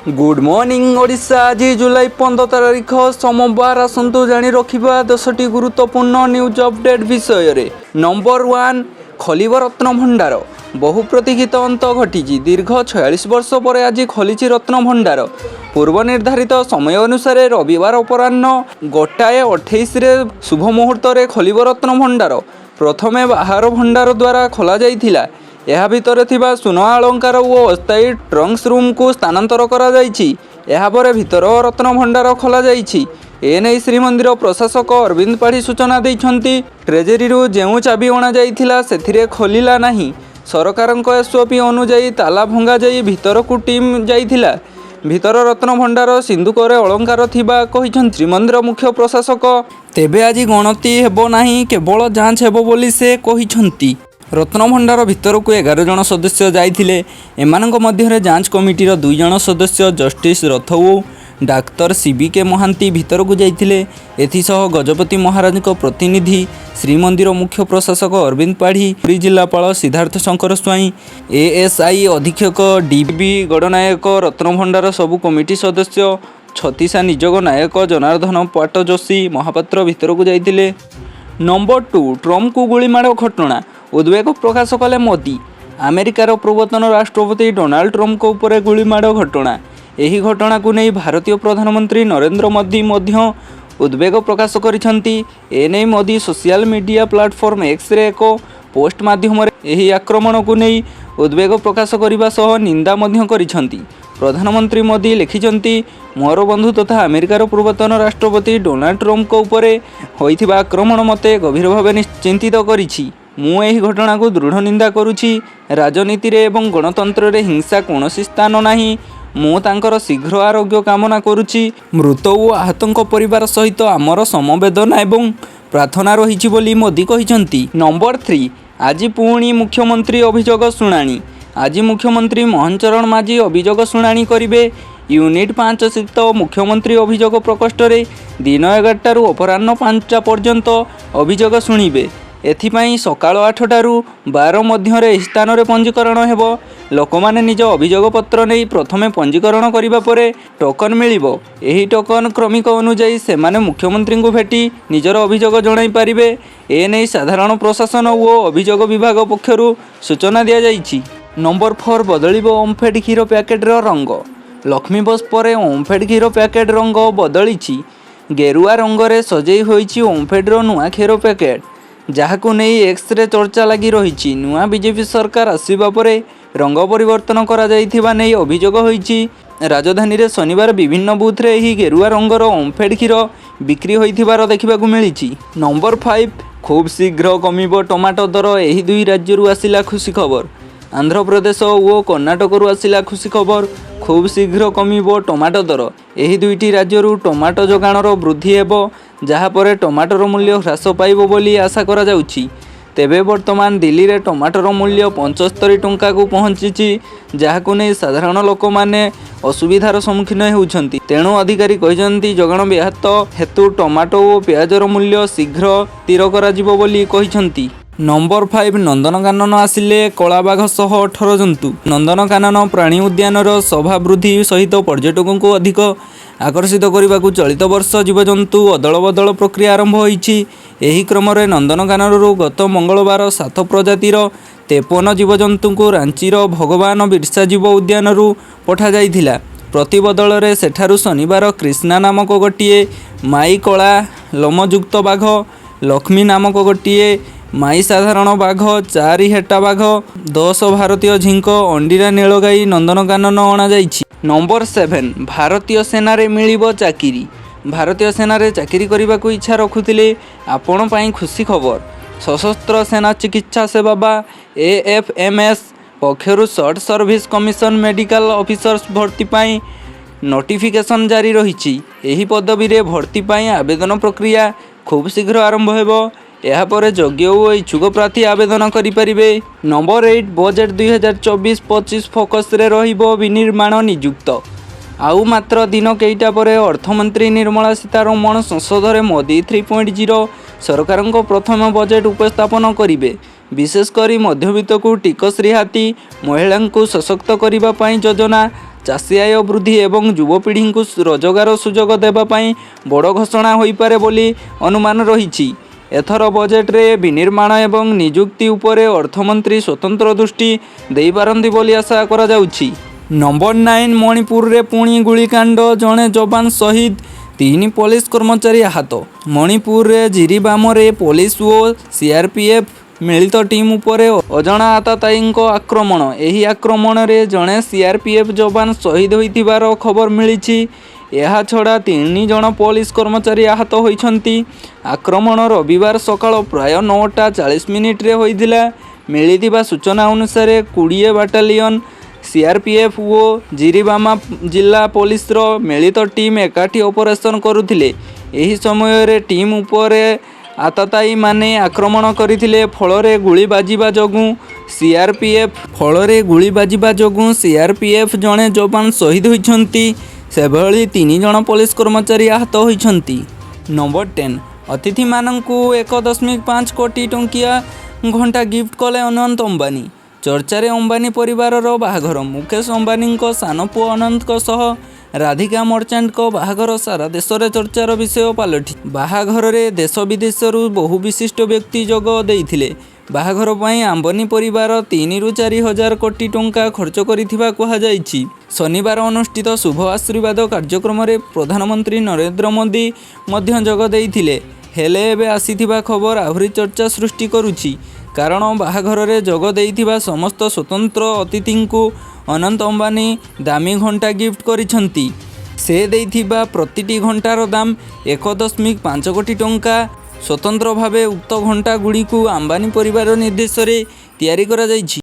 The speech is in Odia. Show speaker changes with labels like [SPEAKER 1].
[SPEAKER 1] Good morning Odisha. ଆଜି ଜୁଲାଇ 15 ତାରିଖ, ସୋମବାର। ଆସନ୍ତୁ ଜାଣି ରଖିବା 10ଟି ଗୁରୁତ୍ୱପୂର୍ଣ୍ଣ ନ୍ୟୁଜ୍ ଅପଡେଟ୍ ବିଷୟରେ। ନମ୍ବର 1, ଖୋଲିବ ରତ୍ନଭଣ୍ଡାର। ବହୁ ପ୍ରତୀକ୍ଷିତ ଅନ୍ତ ଘଟିଛି। ଦୀର୍ଘ 46 ବର୍ଷ ପରେ ଆଜି ଖୋଲିଛି ରତ୍ନଭଣ୍ଡାର। ପୂର୍ବ ନିର୍ଦ୍ଧାରିତ ସମୟ ଅନୁସାରେ ରବିବାର ଅପରାହ୍ନ 1:28ରେ ଶୁଭ ମୁହୂର୍ତ୍ତରେ ଖୋଲିବ ରତ୍ନଭଣ୍ଡାର। ପ୍ରଥମେ ବାହାର ଭଣ୍ଡାର ଦ୍ୱାରା ଖୋଲାଯାଇଥିଲା। ଏହା ଭିତରେ ଥିବା ସୁନା ଅଳଙ୍କାର ଓ ଅସ୍ଥାୟୀ ଟ୍ରଙ୍କସ୍ ରୁମ୍କୁ ସ୍ଥାନାନ୍ତର କରାଯାଇଛି। ଏହାପରେ ଭିତର ରତ୍ନଭଣ୍ଡାର ଖୋଲାଯାଇଛି। ଏନେଇ ଶ୍ରୀମନ୍ଦିର ପ୍ରଶାସକ ଅରବିନ୍ଦ ପାଢ଼ୀ ସୂଚନା ଦେଇଛନ୍ତି। ଟ୍ରେଜେରୀରୁ ଯେଉଁ ଚାବି ଅଣାଯାଇଥିଲା, ସେଥିରେ ଖୋଲିଲା ନାହିଁ। ସରକାରଙ୍କ ଏସ୍ଓପି ଅନୁଯାୟୀ ତାଲା ଭଙ୍ଗାଯାଇ ଭିତରକୁ ଟିମ୍ ଯାଇଥିଲା। ଭିତର ରତ୍ନଭଣ୍ଡାର ସିନ୍ଦୁକରେ ଅଳଙ୍କାର ଥିବା କହିଛନ୍ତି ଶ୍ରୀମନ୍ଦିର ମୁଖ୍ୟ ପ୍ରଶାସକ। ତେବେ ଆଜି ଗଣତି ହେବ ନାହିଁ, କେବଳ ଯାଞ୍ଚ ହେବ ବୋଲି ସେ କହିଛନ୍ତି। ରତ୍ନଭଣ୍ଡାର ଭିତରକୁ 11 ଜଣ ସଦସ୍ୟ ଯାଇଥିଲେ। ଏମାନଙ୍କ ମଧ୍ୟରେ ଯାଞ୍ଚ କମିଟିର 2 ଜଣ ସଦସ୍ୟ ଜଷ୍ଟିସ୍ ରଥ ଓ ଡାକ୍ତର ସିବିକେ ମହାନ୍ତି ଭିତରକୁ ଯାଇଥିଲେ। ଏଥିସହ ଗଜପତି ମହାରାଜଙ୍କ ପ୍ରତିନିଧି, ଶ୍ରୀମନ୍ଦିର ମୁଖ୍ୟ ପ୍ରଶାସକ ଅରବିନ୍ଦ ପାଢ଼ୀ, ପୁରୀ ଜିଲ୍ଲାପାଳ ସିଦ୍ଧାର୍ଥ ଶଙ୍କର ସ୍ୱାଇଁ, ଏଏସ୍ଆଇ ଅଧୀକ୍ଷକ ଡିବି ଗଡ଼ନାୟକ, ରତ୍ନଭଣ୍ଡାର ସବୁ କମିଟି ସଦସ୍ୟ, ଛତିଶା ନିଯୋଗ ନାୟକ ଜନାର୍ଦ୍ଦନ ପାଟ୍ଟଯୋଶୀ ମହାପାତ୍ର ଭିତରକୁ ଯାଇଥିଲେ। ନମ୍ବର 2, ଟ୍ରମ୍ପଙ୍କୁ ଗୁଳିମାଡ଼ ଘଟଣା, ଉଦ୍ବେଗ ପ୍ରକାଶ କଲେ ମୋଦି। ଆମେରିକାର ପୂର୍ବତନ ରାଷ୍ଟ୍ରପତି ଡୋନାଲ୍ଡ ଟ୍ରମ୍ପଙ୍କ ଉପରେ ଗୁଳିମାଡ଼ ଘଟଣା। ଏହି ଘଟଣାକୁ ନେଇ ଭାରତୀୟ ପ୍ରଧାନମନ୍ତ୍ରୀ ନରେନ୍ଦ୍ର ମୋଦି ମଧ୍ୟ ଉଦ୍ବେଗ ପ୍ରକାଶ କରିଛନ୍ତି। ଏନେଇ ମୋଦି ସୋସିଆଲ ମିଡିଆ ପ୍ଲାଟଫର୍ମ ଏକ୍ସରେ ଏକ ପୋଷ୍ଟ ମାଧ୍ୟମରେ ଏହି ଆକ୍ରମଣକୁ ନେଇ ଉଦ୍ବେଗ ପ୍ରକାଶ କରିବା ସହ ନିନ୍ଦା ମଧ୍ୟ କରିଛନ୍ତି। ପ୍ରଧାନମନ୍ତ୍ରୀ ମୋଦି ଲେଖିଛନ୍ତି, ମୋର ବନ୍ଧୁ ତଥା ଆମେରିକାର ପୂର୍ବତନ ରାଷ୍ଟ୍ରପତି ଡୋନାଲ୍ଡ ଟ୍ରମ୍ପଙ୍କ ଉପରେ ହୋଇଥିବା ଆକ୍ରମଣ ମୋତେ ଗଭୀର ଭାବେ ଚିନ୍ତିତ କରିଛି। ମୁଁ ଏହି ଘଟଣାକୁ ଦୃଢ଼ ନିନ୍ଦା କରୁଛି। ରାଜନୀତିରେ ଏବଂ ଗଣତନ୍ତ୍ରରେ ହିଂସା କୌଣସି ସ୍ଥାନ ନାହିଁ। ମୁଁ ତାଙ୍କର ଶୀଘ୍ର ଆରୋଗ୍ୟ କାମନା କରୁଛି। ମୃତ ଓ ଆହତଙ୍କ ପରିବାର ସହିତ ଆମର ସମବେଦନା ଏବଂ ପ୍ରାର୍ଥନା ରହିଛି ବୋଲି ମୋଦି କହିଛନ୍ତି। ନମ୍ବର 3, ଆଜି ପୁଣି ମୁଖ୍ୟମନ୍ତ୍ରୀ ଅଭିଯୋଗ ଶୁଣାଣି। ଆଜି ମୁଖ୍ୟମନ୍ତ୍ରୀ ମୋହନ ଚରଣ ମାଝୀ ଅଭିଯୋଗ ଶୁଣାଣି କରିବେ। ୟୁନିଟ୍ 5 ସ୍ଥିତ ମୁଖ୍ୟମନ୍ତ୍ରୀ ଅଭିଯୋଗ ପ୍ରକୋଷ୍ଠରେ ଦିନ 11ଟାରୁ ଅପରାହ୍ନ 5ଟା ପର୍ଯ୍ୟନ୍ତ ଅଭିଯୋଗ ଶୁଣିବେ। ଏଥିପାଇଁ ସକାଳ 8ଟାରୁ 12 ମଧ୍ୟରେ ଏହି ସ୍ଥାନରେ ପଞ୍ଜୀକରଣ ହେବ। ଲୋକମାନେ ନିଜ ଅଭିଯୋଗ ପତ୍ର ନେଇ ପ୍ରଥମେ ପଞ୍ଜୀକରଣ କରିବା ପରେ ଟୋକନ୍ ମିଳିବ। ଏହି ଟୋକନ୍ କ୍ରମିକ ଅନୁଯାୟୀ ସେମାନେ ମୁଖ୍ୟମନ୍ତ୍ରୀଙ୍କୁ ଭେଟି ନିଜର ଅଭିଯୋଗ ଜଣାଇ ପାରିବେ। ଏନେଇ ସାଧାରଣ ପ୍ରଶାସନ ଓ ଅଭିଯୋଗ ବିଭାଗ ପକ୍ଷରୁ ସୂଚନା ଦିଆଯାଇଛି। ନମ୍ବର 4, ବଦଳିବ ଓମ୍ଫେଡ୍ କ୍ଷୀର ପ୍ୟାକେଟର ରଙ୍ଗ। ଲକ୍ଷ୍ମୀ ବସ୍ ପରେ ଓମ୍ଫେଡ୍ କ୍ଷୀର ପ୍ୟାକେଟ ରଙ୍ଗ ବଦଳିଛି। ଗେରୁଆ ରଙ୍ଗରେ ସଜେଇ ହୋଇଛି ଓମ୍ଫେଡ୍ର ନୂଆ କ୍ଷୀର ପ୍ୟାକେଟ, ଯାହାକୁ ନେଇ ଏକ୍ସରେ ଚର୍ଚ୍ଚା ଲାଗି ରହିଛି। ନୂଆ ବିଜେପି ସରକାର ଆସିବା ପରେ ରଙ୍ଗ ପରିବର୍ତ୍ତନ କରାଯାଇଥିବା ନେଇ ଅଭିଯୋଗ ହୋଇଛି। ରାଜଧାନୀରେ ଶନିବାର ବିଭିନ୍ନ ବୁଥରେ ଏହି ଗେରୁଆ ରଙ୍ଗର ଓମ୍ଫେଡ୍ କ୍ଷୀର ବିକ୍ରି ହୋଇଥିବାର ଦେଖିବାକୁ ମିଳିଛି। ନମ୍ବର 5, ଖୁବ୍ ଶୀଘ୍ର କମିବ ଟମାଟୋ ଦର। ଏହି ଦୁଇ ରାଜ୍ୟରୁ ଆସିଲା ଖୁସି ଖବର। ଆନ୍ଧ୍ରପ୍ରଦେଶ ଓ କର୍ଣ୍ଣାଟକରୁ ଆସିଲା ଖୁସି ଖବର। ଖୁବ୍ ଶୀଘ୍ର କମିବ ଟମାଟୋ ଦର। ଏହି ଦୁଇଟି ରାଜ୍ୟରୁ ଟମାଟୋ ଯୋଗାଣର ବୃଦ୍ଧି ହେବ, ଯାହାପରେ ଟମାଟୋର ମୂଲ୍ୟ ହ୍ରାସ ପାଇବ ବୋଲି ଆଶା କରାଯାଉଛି। ତେବେ ବର୍ତ୍ତମାନ ଦିଲ୍ଲୀରେ ଟମାଟୋର ମୂଲ୍ୟ 75 ଟଙ୍କାକୁ ପହଞ୍ଚିଛି, ଯାହାକୁ ନେଇ ସାଧାରଣ ଲୋକମାନେ ଅସୁବିଧାର ସମ୍ମୁଖୀନ ହେଉଛନ୍ତି। ତେଣୁ ଅଧିକାରୀ କହିଛନ୍ତି, ଯୋଗାଣ ବ୍ୟାହତ ହେତୁ ଟମାଟୋ ଓ ପିଆଜର ମୂଲ୍ୟ ଶୀଘ୍ର ସ୍ଥିର କରାଯିବ ବୋଲି କହିଛନ୍ତି। ନମ୍ବର 5, ନନ୍ଦନକାନନ ଆସିଲେ କଳାବାଘ ସହ 18 ଜନ୍ତୁ। ନନ୍ଦନକାନନ ପ୍ରାଣୀ ଉଦ୍ୟାନର ଶୋଭା ବୃଦ୍ଧି ସହିତ ପର୍ଯ୍ୟଟକଙ୍କୁ ଅଧିକ ଆକର୍ଷିତ କରିବାକୁ ଚଳିତ ବର୍ଷ ଜୀବଜନ୍ତୁ ଅଦଳବଦଳ ପ୍ରକ୍ରିୟା ଆରମ୍ଭ ହୋଇଛି। ଏହି କ୍ରମରେ ନନ୍ଦନକାନନରୁ ଗତ ମଙ୍ଗଳବାର ସାତ ପ୍ରଜାତିର 53 ଜୀବଜନ୍ତୁଙ୍କୁ ରାଞ୍ଚିର ଭଗବାନ ବିର୍ସା ଜୀବ ଉଦ୍ୟାନରୁ ପଠାଯାଇଥିଲା। ପ୍ରତିବଦଳରେ ସେଠାରୁ ଶନିବାର କ୍ରିଷ୍ଣା ନାମକ ଗୋଟିଏ ମାଇ କଳା ଲୋମଯୁକ୍ତ ବାଘ, ଲକ୍ଷ୍ମୀ ନାମକ ଗୋଟିଏ ମାଇ ସାଧାରଣ ବାଘ, ଚାରି ହେଟା ବାଘ, 10 ଭାରତୀୟ ଝିଙ୍କ, ଅଣ୍ଡିରା ନୀଳଗାଈ ନନ୍ଦନକାନନ ଅଣାଯାଇଛି। ନମ୍ବର 7, ଭାରତୀୟ ସେନାରେ ମିଳିବ ଚାକିରି। ଭାରତୀୟ ସେନାରେ ଚାକିରି କରିବାକୁ ଇଚ୍ଛା ରଖୁଥିଲେ ଆପଣ ପାଇଁ ଖୁସି ଖବର। ସଶସ୍ତ୍ର ସେନା ଚିକିତ୍ସା ସେବା ବା ଏଏଫ୍ଏମ୍ଏସ୍ ପକ୍ଷରୁ short service commission medical officers ଭର୍ତ୍ତି ପାଇଁ ନୋଟିଫିକେସନ୍ ଜାରି ରହିଛି। ଏହି ପଦବୀରେ ଭର୍ତ୍ତି ପାଇଁ ଆବେଦନ ପ୍ରକ୍ରିୟା ଖୁବ୍ ଶୀଘ୍ର ଆରମ୍ଭ ହେବ। ଏହାପରେ ଯୋଗ୍ୟ ଓ ଇଚ୍ଛୁକ ପ୍ରାର୍ଥୀ ଆବେଦନ କରିପାରିବେ। ନମ୍ବର 8, ବଜେଟ୍ 2024-25 ଫୋକସରେ ରହିବ ବିନିର୍ମାଣ ନିଯୁକ୍ତି। ଆଉ ମାତ୍ର ଦିନ କେଇଟା ପରେ ଅର୍ଥମନ୍ତ୍ରୀ ନିର୍ମଳା ସୀତାରମଣ ସଂସଦରେ ମୋଦି 3.0 ସରକାରଙ୍କ ପ୍ରଥମ ବଜେଟ୍ ଉପସ୍ଥାପନ କରିବେ। ବିଶେଷ କରି ମଧ୍ୟବିତ୍ତଙ୍କୁ ଟିକସ ରିହାତି, ମହିଳାଙ୍କୁ ସଶକ୍ତ କରିବା ପାଇଁ ଯୋଜନା, ଚାଷୀ ଆୟ ବୃଦ୍ଧି ଏବଂ ଯୁବପିଢ଼ିଙ୍କୁ ରୋଜଗାର ସୁଯୋଗ ଦେବା ପାଇଁ ବଡ଼ ଘୋଷଣା ହୋଇପାରେ ବୋଲି ଅନୁମାନ ରହିଛି। ଏଥର ବଜେଟରେ ବିନିର୍ମାଣ ଏବଂ ନିଯୁକ୍ତି ଉପରେ ଅର୍ଥମନ୍ତ୍ରୀ ସ୍ୱତନ୍ତ୍ର ଦୃଷ୍ଟି ଦେଇପାରନ୍ତି ବୋଲି ଆଶା କରାଯାଉଛି। ନମ୍ବର 9, ମଣିପୁରରେ ପୁଣି ଗୁଳିକାଣ୍ଡ, ଜଣେ ଯବାନ ସହିଦ, ତିନି ପୋଲିସ କର୍ମଚାରୀ ଆହତ। ମଣିପୁରରେ ଜିରିବାମରେ ପୋଲିସ ଓ ସିଆରପିଏଫ ମିଳିତ ଟିମ୍ ଉପରେ ଅଜଣା ଆତତାୟୀଙ୍କ ଆକ୍ରମଣ। ଏହି ଆକ୍ରମଣରେ ଜଣେ ସିଆରପିଏଫ ଯବାନ ସହିଦ ହୋଇଥିବାର ଖବର ମିଳିଛି। ଏହାଛଡ଼ା ତିନି ଜଣ ପୋଲିସ କର୍ମଚାରୀ ଆହତ ହୋଇଛନ୍ତି। ଆକ୍ରମଣ ରବିବାର ସକାଳ ପ୍ରାୟ 9ଟା 40 ମିନିଟ୍‌ରେ ହୋଇଥିଲା। ମିଳିଥିବା ସୂଚନା ଅନୁସାରେ, 20 ବାଟାଲିୟନ ସିଆରପିଏଫ ଓ ଜିରିବାମ ଜିଲ୍ଲା ପୋଲିସର ମିଳିତ ଟିମ୍ ଏକାଠି ଅପରେସନ କରୁଥିଲେ। ଏହି ସମୟରେ ଟିମ୍ ଉପରେ ଆତତାୟୀମାନେ ଆକ୍ରମଣ କରିଥିଲେ। ଫଳରେ ଗୁଳି ବାଜିବା ଯୋଗୁଁ ସିଆରପିଏଫ ଜଣେ ଯବାନ ସହିଦ ହୋଇଛନ୍ତି। ସେହିଭଳି ତିନି ଜଣ ପୋଲିସ କର୍ମଚାରୀ ଆହତ ହୋଇଛନ୍ତି। ନମ୍ବର 10, ଅତିଥିମାନଙ୍କୁ 1.5 କୋଟି ଟଙ୍କିଆ ଘଣ୍ଟା ଗିଫ୍ଟ କଲେ ଅନନ୍ତ ଅମ୍ବାନୀ। ଚର୍ଚ୍ଚାରେ ଅମ୍ବାନୀ ପରିବାରର ବାହାଘର। ମୁକେଶ ଅମ୍ବାନୀଙ୍କ ସାନ ପୁଅ ଅନନ୍ତଙ୍କ ସହ ରାଧିକା ମର୍ଚାଣ୍ଟଙ୍କ ବାହାଘର ସାରା ଦେଶରେ ଚର୍ଚ୍ଚାର ବିଷୟ ପାଲଟିଛି। ବାହାଘରରେ ଦେଶ ବିଦେଶରୁ ବହୁ ବିଶିଷ୍ଟ ବ୍ୟକ୍ତି ଯୋଗ ଦେଇଥିଲେ। ବାହାଘର ପାଇଁ ଅମ୍ବାନୀ ପରିବାର 3ରୁ 4 ହଜାର କୋଟି ଟଙ୍କା ଖର୍ଚ୍ଚ କରିଥିବା କୁହାଯାଉଛି। ଶନିବାର ଅନୁଷ୍ଠିତ ଶୁଭ ଆଶୀର୍ବାଦ କାର୍ଯ୍ୟକ୍ରମରେ ପ୍ରଧାନମନ୍ତ୍ରୀ ନରେନ୍ଦ୍ର ମୋଦି ମଧ୍ୟ ଯୋଗ ଦେଇଥିଲେ। ହେଲେ ଏବେ ଆସିଥିବା ଖବର ଆହୁରି ଚର୍ଚ୍ଚା ସୃଷ୍ଟି କରୁଛି। କାରଣ ବାହାଘରରେ ଯୋଗ ଦେଇଥିବା ସମସ୍ତ ସ୍ୱତନ୍ତ୍ର ଅତିଥିଙ୍କୁ ଅନନ୍ତ ଅମ୍ବାନୀ ଦାମୀ ଘଣ୍ଟା ଗିଫ୍ଟ କରିଛନ୍ତି। ସେ ଦେଇଥିବା ପ୍ରତିଟି ଘଣ୍ଟାର ଦାମ 1.5 କୋଟି ଟଙ୍କା। ସ୍ୱତନ୍ତ୍ର ଭାବେ ଉକ୍ତ ଘଣ୍ଟାଗୁଡ଼ିକୁ ଅମ୍ବାନୀ ପରିବାର ନିର୍ଦ୍ଦେଶରେ ତିଆରି କରାଯାଇଛି।